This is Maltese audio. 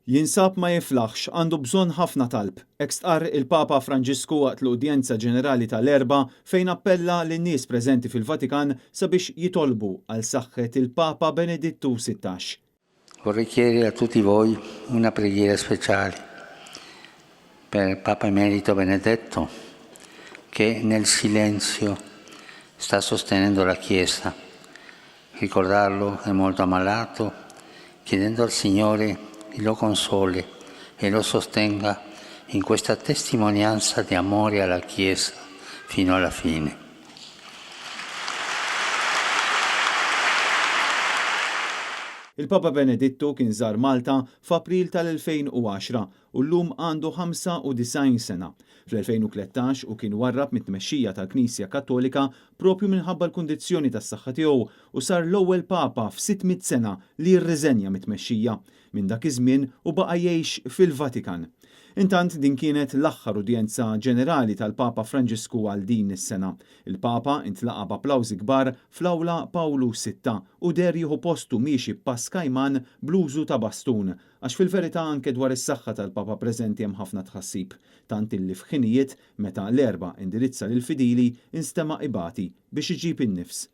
Jinsab ma jiflaħx, għandu bżonn ħafna talb. Hekk stqarr il-Papa Franġisku waqt l-udjenza ġenerali tal-Erbgħa fejn appella lin-nies preżenti fil-Vatikan sabiex jitolbu għal saħħet il-Papa Benedittu 16. Vorrei chiedere a tutti voi una preghiera speciale per Papa Emerito Benedetto che nel silenzio sta sostenendo la Chiesa. Ricordarlo è molto ammalato, chiedendo al Signore lo consoli e lo sostenga in questa testimonianza di amore alla Chiesa fino alla fine. Il-Papa Benedittu kien żar Malta f'April tal-2010 u llum għandu 95 sena. Fl-2013 hu kien warrab mit-tmexxija tal-Knisja Kattolika proprju minħabba l-kundizzjoni tas-saħħa tiegħu u sar l-ewwel Papa f'600 sena li rriżenja mit-tmexxija. Minn dak iż-żmien hu baqa' jgħix fil-Vatikan. Intant din kienet l-aħħar udjenza ġenerali tal-Papa Franġisku għal din is-sena. Il-Papa intlaqa' b'applawżi kbar fl-Awla Pawlu Sitta u deher jieħu postu miexi b'pass kajman bl-użu ta' bastun Għax fil-verità anke dwar is-saħħa tal-Papa preżenti hemm ħafna tħassib, tant illi f'ħinijiet meta l-Erbgħa indirizza lill-fidili instema' ibati biex iġib in-nifs.